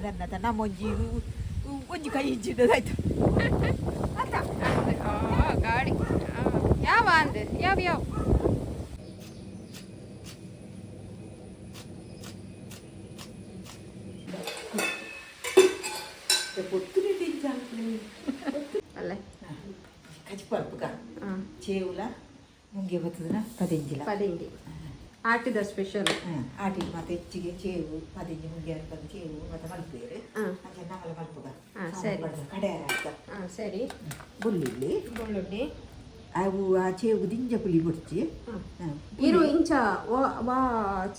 ಪೋಪುಂಡ ನಮ್ಮ ಒಂಜಿ ಒಂಜಿ ಕೈ ಇಜ್ಜಿಡದಾಯ್ತು. ಗಾಡಿ ಯಾವ ಅಂದ್ ಯಾವ ಯಾವ. ಅಲ್ಲೇ. ಕಜಿಪು ಅಲ್ಪುಗ ಚೇವುಲ ಮುಂಗೆ ಬತ್ತದನ ಪದಿಂಜಿಲ. ಪದಿಂಗಿ ಆಟಿದ ಸ್ಪೆಷಲ್. ಆಟಿ ಮತ್ತೆ ಹೆಚ್ಚಿಗೆ ಚೇವು ಪದಿಂಜಿ ಮುಂಗೆ ಅನ್ಪದ ಚೇವು ಮತ್ತೆ ಮಲ್ಪೇರು. ಅಂಚ ನಮ್ಮಲ ಮಲ್ಪುಗ. ಸರಿ. ಕಡೆ ಆತ. ಸರಿ. ಬುಳ್ಳುಳ್ಳಿ. ಬೆಳ್ಳುಳ್ಳಿ. ಅವು ಆ ಚೇವು ದಿಂಜ ಪುಳಿ ಬೊಡ್ಚಿ. ಇರು ಇಂಚ ವಾ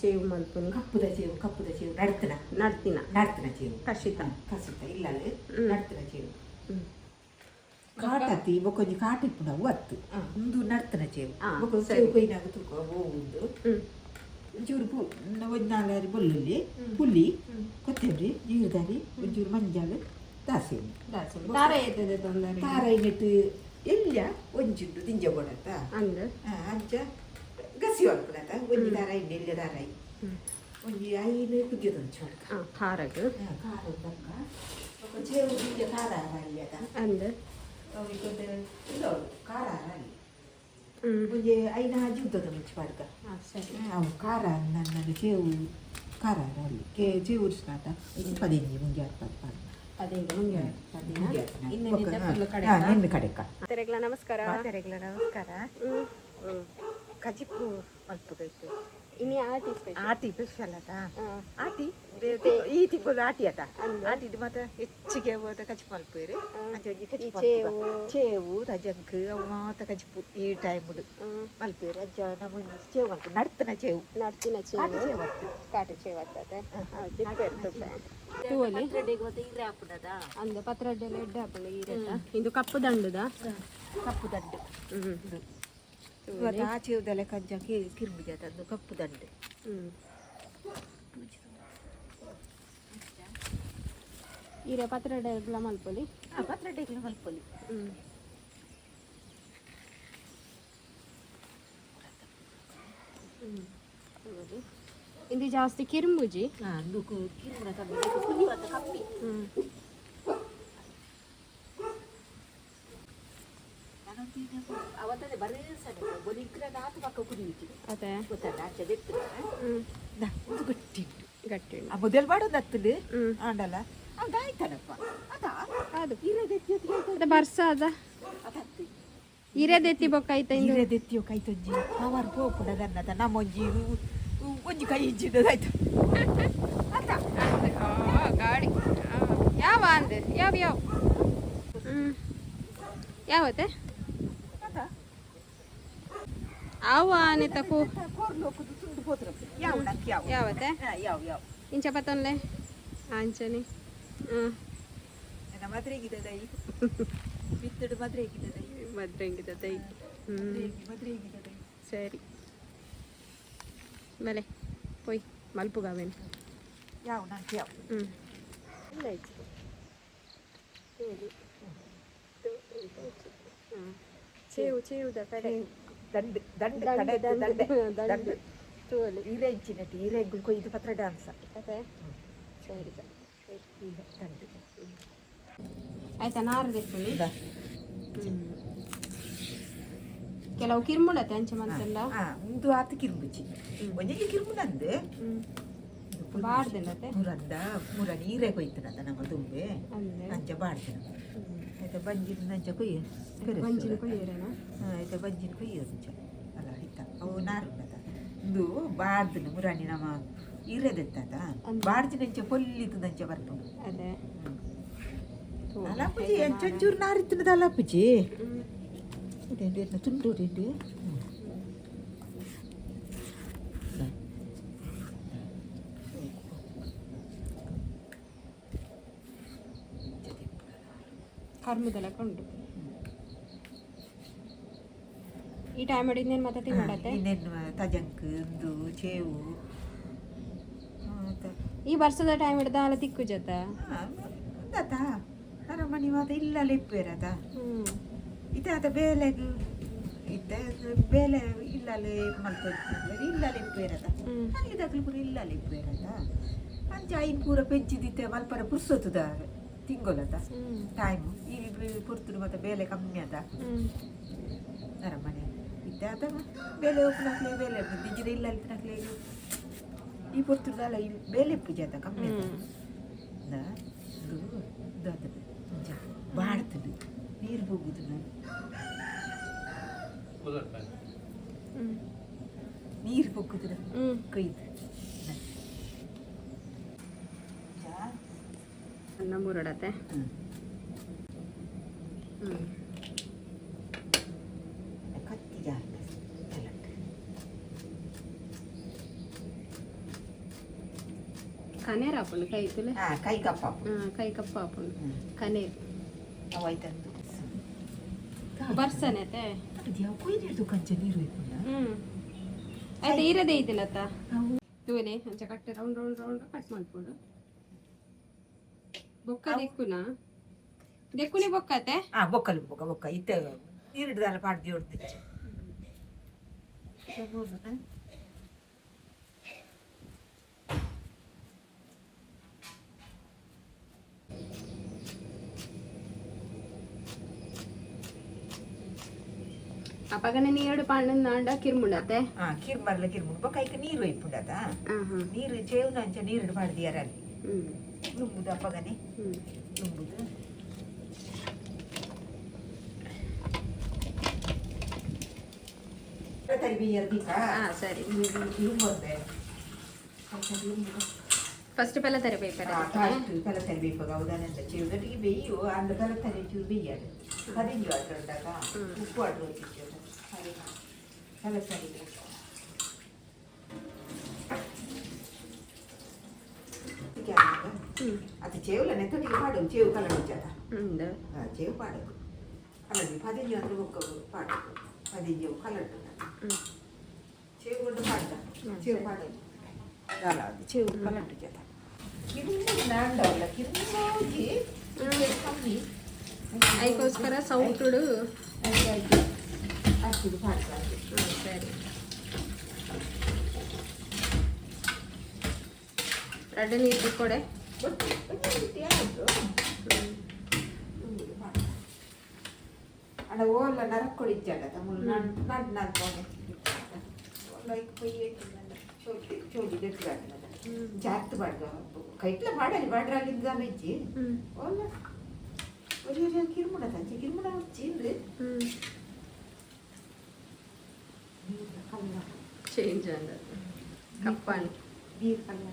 ಚೇವು ಮಲ್ಪುನಿ? ಕಪ್ಪುದ ಚೇವು, ಕಪ್ಪುದ ಚೇವು ನಡ್ತನ. ನಡ್ತಿನ. ನಡ್ತನ ಚೇವು. ಕಷಿತ. ಕಸಿತ ಇಲ್ಲ, ನಡ್ತನ ಚೇವು. ಕಾಟತ್ತಿ ಬೊಕೊಂಜಿ ಕಾಟ ಇಪ್ಪುನವು ಅತ್ತು. ಉಂದು ನಡ್ತನ ಚೇವು. ಬೊಕ ಚೇವು ಕೊಯ್ನಾಗ ತೂಕ ಉಂದು. ಒಂಚೂರು ಪೂ ಒಂಜಿ ನಾಲ್ಕಾರು ಬೆಳ್ಳುಳ್ಳಿ, ಪುಳಿ, ಕೊತ್ತಂಬರಿ, ಜೀರಿದಾರಿ, ಒಂಚೂರು ಮಂಜಾಳು, ದಾಸೆಣ್ಣೆ. ದಾರ ಏತದೆ ತೊಂದರೆ? ತಾರಾಯಿನೆಟ್ಟು ಎಲ್ಲ ಒಂಜುಂಡು ದಿಂಜ ಬೋಡತ್ತ. ಅಂದ್. ಅಂಚ ಗಸಿ ಒಲ್ಪುನತ ಒಂಜಿ ದಾರಾಯಿ, ಎಲ್ಯ ದಾರಾಯಿ ಒಂಜಿ ಐನು ಕುದ್ಯದೊಂಚು ಹೊಡ್ಕ. ಖಾರಗ್. ಖಾರ ತಕ್ಕ ಬೊಕ ಚೇವು ದಿಂಜ ಖಾರ ಅಲ್ಯದ. ಅಂದ್. ಅವಿಕೊಂತೆ ಇಲ್ಲ ಖಾರ ಅಲ್ಲಿ. ಒಂಜಿ ಐನ ಜುದ್ದದ ಮುಂಚೆ ಪಾಡ್ಕ. ಸರಿ. ಅವು ಖಾರ ನನ್ನ ಚೇವು ಖಾರ ಅಲ್ಲಿ ಕೆ ಚೇವು ಉರ್ಸ್ನಾತ 15 ಮುಂಗೆ ಅರ್ಪದು ಪಾಡ್ಕ. ಪದಿಂಗಿ ಮುಂಗೆ. ಮುಂಗೆ. ಇನ್ನೇನಿದೆ ಕಡೆ? ನಿನ್ನ ಕಡೆಕ. ಮಾತೆರೆಗ್ಲ ನಮಸ್ಕಾರ. ಮಾತೆರೆಗ್ಲ ನಮಸ್ಕಾರ. ಕಜಿಪು ಮಲ್ಪುಗೈತೆ. ಇನಿ ಆಟಿ ಸ್ಪೆಷಲ್. ಆಟಿ ಸ್ಪೆಷಲ್ ಅದ. ಆಟಿ ಈ ತಿಂಗಳು ಆಟಿ ಅದ. ಆಟಿಡ್ ಮಾತ್ರ ಹೆಚ್ಚಿಗೆ ಹೋದ ಕಜಿಪು ಮಲ್ಪೇರು. ಅಂಚ ಒಂಜಿ ಕಜಿಪು ಮಲ್ಪುಗ. ಚೇವು ರಜಂಕ್ ಅವು ಮಾತ ಕಜಿಪು ಈ ಟೈಮ್ ಮಲ್ಪೇರು. ಅಂಚ ನಮ್ಮ ಚೇವು ಮಲ್ಪು ನಡ್ತನ ಚೇವು. ನಡ್ತಿನ. ಕಾಟಿ ಚೇವು. ಚೇವು ಅತ್ತು. ಕಾಟು ಚೇವು ಆಗ್ತದೆ ತೂವಲಿ. ಅಂದ ಪತ್ರೊಡ್ಡೆಲ್ಲ ಎಡ್ಡೆ ಹಾಪುಂಡು ಈ ರೇಟ. ಇದು ಕಪ್ಪು ದಂಡುದ. ಕಪ್ಪು ದಂಡು. ಇವತ್ತು ಆ ಚೇವುದೆಲ್ಲ ಕಂಚ ಕಿರ್ಬು ಜಾತ ಅದು ಕಪ್ಪು ದಂಡು. ಈರೆ ಪತ್ರೊಡೆ ಮಲ್ಪೊಲಿ. ಆ ಪತ್ರೊಡೆಗ್ಲ ಮಲ್ಪೊಲಿ. ಇಂದು ಜಾಸ್ತಿ ಕಿರ್ಮುಜಿ. ಅಂದು ಕಿರ್ಮುನ ಕಮ್ಮಿ, ಪುಲಿ ಮಾತ ಕಮ್ಮಿ. ಅವತ್ತದೇ ಬರೀ ಸಣ್ಣ ಬೊಲಿಕ್ರ ನಾತು ಪಕ್ಕ ಕುಡಿಯುತ್ತಿ. ಅದೇ. ಗೊತ್ತಲ್ಲ ಆಚೆ ದೆತ್ತು ಒಂದು ಗಟ್ಟಿ ಉಂಟು. ಗಟ್ಟಿ ಉಂಟು. ಆ ಮೊದಲು ಮಾಡೋದು ಹತ್ತದು ಆಂಡಲ್ಲ ಅದಾಯ್ತನಪ್ಪ ಅದ. ಅದು ಇರದೆತ್ತಿ. ಅದ ಬರ್ಸ ಅದ. ಅದತ್ತಿ. ಇರದೆತ್ತಿ ಬೊಕ್ಕ ಐತ ಇಂದು. ಇರದೆತ್ತಿಯೋ ಕೈ ತೊಂಜಿ ಪವರ್ ಪೋಪುಂಡದನ್ನದ ನಮ್ಮೊಂಜಿ ಒಂಜಿ ಕೈ ಇಜ್ಜಿಡದಾಯ್ತು ಅದ. ಗಾಡಿ ಯಾವ ಅಂದ್ ಯಾವ ಯಾವ ಯಾವತ್ತೆ? ಅದ. ಅವ ಆನೆ ತಕು. ಕೋರ್ಲೋಕುದು ತುಂಡು ಪೋತ್ರ ಯಾವ ನಂಗೆ ಯಾವ. ಯಾವತ್ತೆ? ಯಾವ ಯಾವ. ಇಂಚ ಪತ್ತೊನ್ಲೆ ಅಂಚನೆ ನನ್ನ ಮದ್ರೆಗಿದ್ದದೈ ಬಿತ್ತಡು ಮದ್ರೆಗಿದ್ದದೈ. ಮದ್ರಂಗಿದೈ. ಮದ್ರೆಗಿದ್ದದೈ. ಸರಿ ಬಲೆ ಪೋಯ್ ಮಲ್ಪುಗಾವೇನು. ಯಾವ ನಂಗೆ ಯಾವ. ಇಲ್ಲ ಇತ್ತು ಚೇವು ಚೇವುದ ಕಡೆ. ದಂಡು ದಂಡು. ದಂಡು. ಕಡೆ ದಂಡು. ದಂಡೆ. ದಂಡು. ದಂಡು. ತೂವಲಿ. ಈರೆ ಇಂಚಿನಟ್ಟು ಈರೆ ಕೊಯ್ದು ಪತ್ರ ಡ್ಯಾನ್ಸ್. ಅದೇ ಸರಿ. ಈಗ ದಂಡು. ಆಯ್ತಾ, ನಾರು ದೆಪ್ಪುನಿ. ಕೆಲವು ಕಿರ್ಮುಡತೆ ಅಂಚ ಮಂತಂಡ. ಹಾ, ಉಂದು ಆತ ಕಿರ್ಬುಚಿ ಒಂಜಿ ಕಿರ್ಬು ನಂದು. ಬಾಡ್ದೆನತೆ. ಮುರಂದ ಮುರ ನೀರೇ ಕೊಯ್ತನದ ನಮ್ಮ ತುಂಬೆ. ಅಂದೆ. ಅಂಚ ಬಾಡ್ದನ ಆಯ್ತಾ ಬಂಜಿನ ಅಂಚ ಕೊಯ್ಯ. ಬಂಜಿನ ಕೊಯ್ಯರೇನ? ಆಯ್ತಾ ಬಂಜಿನ ಕೊಯ್ಯ ಅಂಚ ಅಲ್ಲ ಆಯ್ತಾ ಅವು ನಾರುಂಡದ ಇಂದು ಬಾಡ್ದನ ಮುರಾಣಿ ನಮ್ಮ ಇರದೆತ್ತದ ಬಾಡ್ದಿನಂಚ ಪೊಲ್ಲಿತದಂಚ ಬರ್ಪುಂಡು. ಅದೇ. ಅಲಪುಜಿ ಎಂಚೊಂಚೂರು ನಾರಿತ್ತಿನದ ಅಲಪುಜಿ ತುಂಡು ರೆಂಡು. ಕರ್ಮದೆಲ್ಲ ಉಂಟು ಈ ಟೈಮ್ ಇನ್ನೇನು ಮತ್ತೆ ತಿನ್ನಡತ್ತೆ. ಇನ್ನೇನು ತಜಂಕ್ ಇಂದು ಚೇವು ಈ ವರ್ಷದ ಟೈಮ್ ಹಿಡ್ದ ಅಲ್ಲ ತಿಕ್ಕು ಜೊತೆ. ಉಂದತ ಅರಮಣಿ ಮಾತ ಇಲ್ಲ ಇಪ್ಪೇರದ ಇದಾದ ಬೇಲೆಗ್ ಇತ್ತ ಬೇಲೆ ಇಲ್ಲಲೆ ಮಲ್ತೊಂದು ಇಲ್ಲಲೆ ಇಪ್ಪೇರದ. ಅಲ್ಲಿ ದಕ್ಲು ಪೂರ ಇಲ್ಲಲೆ ಇಪ್ಪೇರದ. ಅಂಚ ಐನ್ ಪೂರ ಪೆಜ್ಜಿದಿತ್ತೆ ಮಲ್ಪರ ಪುರ್ಸೊತ್ತುದ ತಿಂಗೊಲದ ಟೈಮ್ ಈ ಪೊರ್ತುಡು ಮತ್ತೆ ಬೇಲೆ ಕಮ್ಮಿ ಅದ ಅರಮನೆ ಇತ್ತೆ ಅದ ಬೇಲೆ ಒಪ್ಪುನಕ್ಲೆ ಬೇಲೆ ದಿಜ್ಜಿಡ ಇಲ್ಲ ಇತ್ತಿನಕ್ಲೆ ಈ ಪೊರ್ತುಡು ಈ ಬೇಲೆ ಪೂಜೆ ಅದ ಕಮ್ಮಿ ಅದ ಇದು ಇದಾತದೆ ಅಂಚ ಬಾಡ್ತದೆ ನೀರು ಹೋಗುದು ನೀರು ಬೊಕ್ಕುದು ಕೊಯ್ದು ಅನ್ನ ಮುರಡತೆ. ಕತ್ತಿ ಜಾಸ್ತಿ ಕನೇರ್ ಆಪುಂಡು ಕೈ ತುಲೆ. ಕೈ ಕಪ್ಪ. ಕೈ ಕಪ್ಪ ಆಪುಂಡು ಕನೇರ್. ಅವಾಯ್ತಂದು. ಬರ್ಸನತೆ. ಅದು ಕೊಯ್ದಿಡ್ದು ಕಂಚ ನೀರು ಇಪ್ಪುಂಡ. ಆಯ್ತು, ಇರದೇ ಇದ್ದಿಲ್ಲತ್ತ ತೂಲೆ ಅಂಚ cut round round round cut ಮಾಡ್ಬೋದು. ಬೊಕ್ಕ ದೆಕ್ಕುನ ದೆಕ್ಕುನಿ ಬೊಕ್ಕತೆ. ಆ ಬೊಕ್ಕಲು ಬೊಕ್ಕ ಬೊಕ್ಕ ಇತ್ತೆ ನೀರಿಡ್ದಲ್ಲ ಪಾಡ್ದು ಹೊಡ್ತಿಚ್ಚು. ಅಪಗನೆ ನೀರು ಪಾಂಡಂದಾಂಡ ಕಿರ್ಮುಂಡತೆ. ಆ ಕಿರ್ಮರ್ಲ ಕಿರ್ಮುಂಡು ಬೊಕ್ಕ ಐಕ್ ನೀರು ಇಪ್ಪುಂಡದ. ನೀರು ಚೇವುನ ಅಂಚ ನೀರು ಪಾಡ್ದಿಯಾರಲ್ಲಿ ನುಂಬುದು ಅಪ್ಪಗನೆ ನುಂಬುದು. ಸರಿ, ಫಸ್ಟ್ ಪೆಲ್ಲ ತರಿ ಪೇಪರ್. ಪೆಲ ತರಿಬೇಕು ಹೌದಾನಂತ ಚೇವುದೊಟ್ಟಿಗೆ ಬೇಯು ಅಂದ ಪೆಲ ತರಿ ಚೂರು ಬೇಯಾಡು ಪದಿಂಜು ವಾಟರ್ ಉಂಟಾಗ ಉಪ್ಪು ವಾಟರ್ ಹೋಗ್ತಿತ್ತು ಪೆಲ ತರಿ. ಅದು ಚೇವುಲ ನೆತ್ತೊಟ್ಟಿಗೆ ಪಾಡು ಚೇವು ಕಲಡು ಜಾತ ಚೇವು ಪಾಡಕು ಕಲಡಿ ಪದಿಂಜು ಅಂದ್ರೆ ಬೊಕ್ಕ ಪಾಡಕು ಪದಿಂಜು ಕಲಡು ಚೇವು ಕೊಂಡು ಪಾಡ್ದ ಚೇವು ಪಾಡೋದು ಅಲ್ಲ ಅದು ಚೇವು ಕಲಂಟು ಜತ ಕಿರ್ಮು ನಾಂಡವಲ್ಲ ಕಿರ್ಮೋಜಿ ಕಮ್ಮಿ. ಅದಕ್ಕೋಸ್ಕರ ಸೌಟುಡು. ಆಯ್ತು ಆಯ್ತು ಪಾಡ್ದ. ಸರಿ, ರಡ್ಡ ನೀರು ಕೊಡೆ. ಅಣ್ಣ ಓಲ್ಲ ನರಕ್ಕೊಡಿ ಇಜ್ಜಾಡ ತಮ್ಮಲು ನಡ್ ನಡ್ ನಲ್ಪೋನೆ ಓಲ್ಲ ಐಕ್ ಪೊಯ್ಯೆ ಚೋಲಿ ಚೋಲಿ ಗಟ್ಟಿ ಜಾಸ್ತಿ ಬಾಡ್ಗ ಕೈಟ್ಲ ಮಾಡಲಿ ಬಾಡ್ರಾಲಿಂದ ಇಜ್ಜಿ ಓಲ್ಲ ಒರಿ ಒರಿ ಕಿರ್ಮುಡ ತಂಚೆ ಕಿರ್ಮುಡ ಚೀನ್ರಿ. ಚೇಂಜ್ ಅಂದ ಕಪ್ಪಾನ್. ನೀರು ಕಲ್ಲ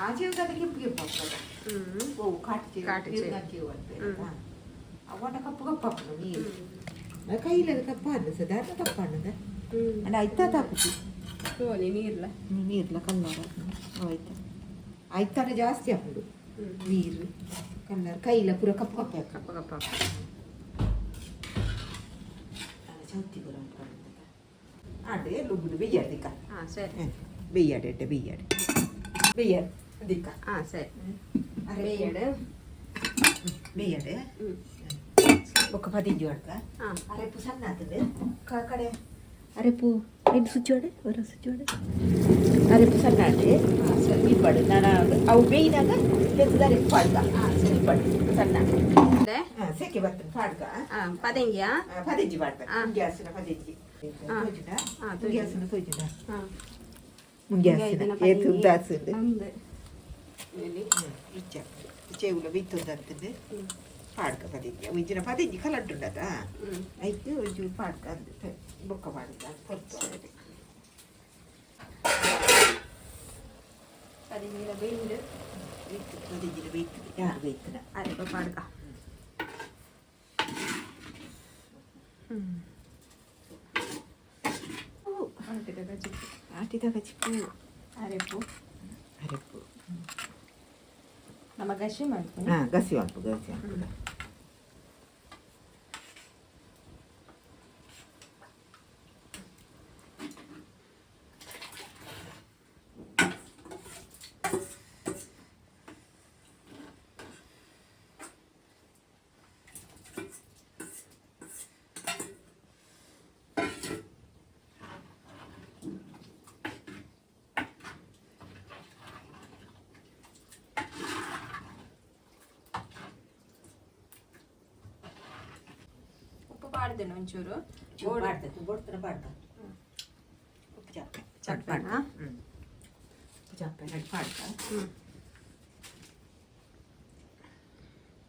ಆ ಚೇವು ಕೆಂಪು ಕೆಂಪು ಆಗ್ತದ. ಓ ಕಾಟು ಚೇವು. ಕಾಟು ಚೇವು. ಚೇವು ಅಂತ ಅವನ ಕಪ್ಪು ಕಪ್ಪು ಆಗ್ತದೆ ನೀರು ಕೈಲದ ಕಪ್ಪ ಸಾಧಾರಣ ಕಪ್ಪ ಅನ್ನದ ಅಂಡ ಐತಾ ತಾಪುಜಿ. ತೋಲಿ ನೀರ್ಲ. ನೀರ್ಲ ಕಲ್ಲರ ಆಯ್ತಾ ಆಯ್ತಾನೆ ಜಾಸ್ತಿ ಹಾಕುದು ನೀರು ಕಲ್ಲರ್ ಕೈಲ ಪೂರ ಕಪ್ಪು ಕಪ್ಪು ಹಾಕು. ಕಪ್ಪ ಕಪ್ಪ. ಚೌತಿ ಪೂರ ಆಂಡೆ ಲುಬ್ಬುಡು ಬೆಯ್ಯಾಡು ದಿಕ್ಕ. ಹಾಂ ಸರಿ. ಬೆಯ್ಯಾಡು ಎಡ್ಡೆ ಬೆಯ್ಯಾಡು ಬೆಯ್ಯಾಡು ದಿಕ್ಕ. ಹಾಂ ಸರಿ, ಬೇಯಡು. ಬೆಯ್ಯಾಡು ಬೊಕ್ಕ ಪದಿಂಜು ಅಡ್ಕ. ಹಾಂ. ಅರೆಪು ಸಣ್ಣ ಆಗ್ತದೆ ಕಡೆ ಅರೆಪು ಐದು ಸುಚ್ಚೋಡೆ ಹೊರ ಸುಚ್ಚೋಡೆ ಅರೆಪು ಸಣ್ಣ ಆಂಡೆ ಇಪ್ಪಡು ನಾನು ಅವು ಬೇಯಿನಾಗ ಬೆತ್ತದ ಅರೆಪು ಪಾಡ್ಗ ಇಪ್ಪಡು ಸಣ್ಣ. ಹಾಂ ಸೆಕೆ ಬರ್ತದೆ ಪಾಡ್ಗ. ಹಾಂ, ಪದಂಗಿಯಾ? ಪದಿಂಜಿ ಪಾಡ್ತಾರೆ ಮುಂಗ್ಯಾಸಿನ ಪದಿಂಜಿ ತೋಜುಂಡ. ಮುಂಗ್ಯಾಸಿನ ತೋಜುಂಡ. ಹಾಂ. ಮುಂಗ್ಯಾಸಿನ ಏತು ಉದ್ದಾಸುಂಡು. ಅಂದು ರುಚಿ ಆಗ್ತದೆ ಚೆವುಲ ಬಿತ್ತೊಂದು ಪಾಡ್ಕ ಪದಿಂಜಿ ಒಂಜಿನ ಪದಿಂಜಿ ಕಲಂಟುಂಡದ ಐಕ್ ಒಂಚೂರು ಪಾಡ್ಕ ಅಂದ್ ಬೊಕ್ಕ ಪಾಡ್ಕ ಕೊರ್ತು. ಪದಿಂಜಿಲ ಬೇಯಿಂಡು. ಪದಿಂಜಿನ ಬೇಯ್ತದೆ ಯಾರು ಬೇಯ್ತದ. ಅರೆಪ ಪಾಡ್ಕ. ಆಟಿದ ಕಚಿಪ್ಪು. ಅರೆಪು. ಅರೆಪು. ನಮ್ಮ ಗಸಿ ಮಾಡ್ತೀನಿ. ಹಾಂ, ಗಸಿ ಮಲ್ಪು ಗಸಿ ಮಲ್ಪು. ಪಾಡ್ದೇನೆ ಒಂಚೂರು. ಚೂರು ಪಾಡ್ದೆ, ಬೊಡ್ತನ ಪಾಡ್ದ. ಉಪ್ಪು ಚಪ್ಪೆ. ಚಪ್ಪೆನಾ? ಉಪ್ಪು ಚಪ್ಪೆ ನಡು ಪಾಡ್ದ.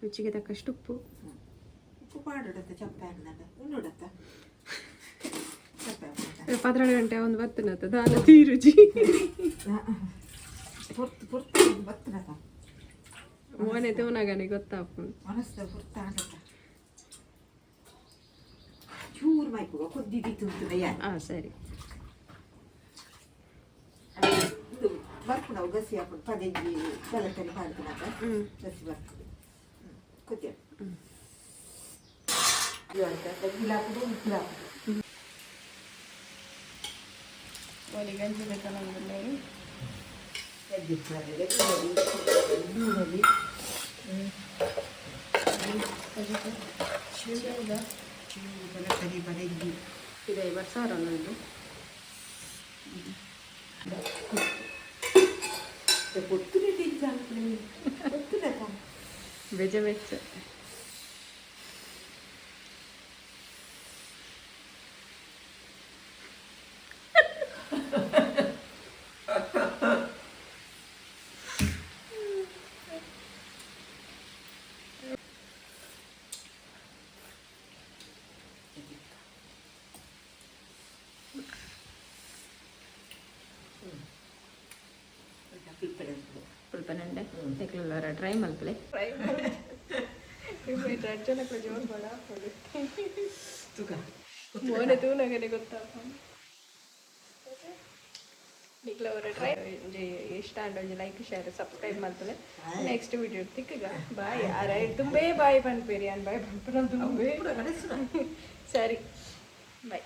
ರುಚಿಗೆ ತಕ್ಕಷ್ಟು ಉಪ್ಪು. ಉಪ್ಪು ಪಾಡುಡತ್ತ ಚಪ್ಪೆ ಅನ್ನದ ಉಂಡುಡತ್ತ ಚಪ್ಪೆ ಉಂಡುಡ. 12 ಗಂಟೆ ಒಂದು ಬತ್ತನತ್ತ ದಾನ ತೀರುಜಿ. ಪೊರ್ತು ಪೊರ್ತು ಬತ್ತನತ. ಮೋನೆ ತೂನಗನೆ ಗೊತ್ತಾಪುಂಡು. ಮನಸ್ಸ ಪೊರ್ತು ಆಂಡತ್ತ. ಚೂರು ಮೈಪುಗ ಕೊದ್ದಿ ತುರ್ತುನ ಯಾನ್. ಹಾಂ, ಸರಿ. ಇದು ಬರ್ಪುನವು ಗಸಿ ಹಾಕೊಂಡು ಪದೆಂಜಿ ಬಲತರಿ ಪಾಡ್ದನಕ. ಗಸಿ ಬರ್ತದೆ ಕೊದ್ದಿ. ಉಪ್ಪು ಉಪ್ಪು. ಒಲಿ ಗಂಜಿ ಬೇಕಲ್ಲ. ನೂರಲ್ಲಿ. ಬಲತರಿ ಬದೆಂಜಿ. ಇದೆ ಬರ್ಸಾರ ಒಂದು. పొత్తునే పొత్తునక. ಬೆಜ ಬೆಚ್ಚ. ಪುಲ್ಪನಂಡೆ ತೆಕ್ಲುಲ್ಲರ ಟ್ರೈ ಮಲ್ಪಲೆ. ಮೋನೆ ತೂನಗನೆ ಗೊತ್ತಾಪ. ನಿಕ್ಲ ಅವರ ಟ್ರೈ ಇಷ್ಟ ಅಂಡ ಒಂಜಿ like, share, subscribe ಮಲ್ಪಲೆ. Next video ತಿಕ್ಕಗ. ಬಾಯ್. ಅರೆ ತುಂಬೇ ಬಾಯ್ ಪನ್ಪೇರಿ, ಅನ್ ಬಾಯ್ ಪನ್ಪುನ ತುಂಬೇ. ಸರಿ, ಬಾಯ್.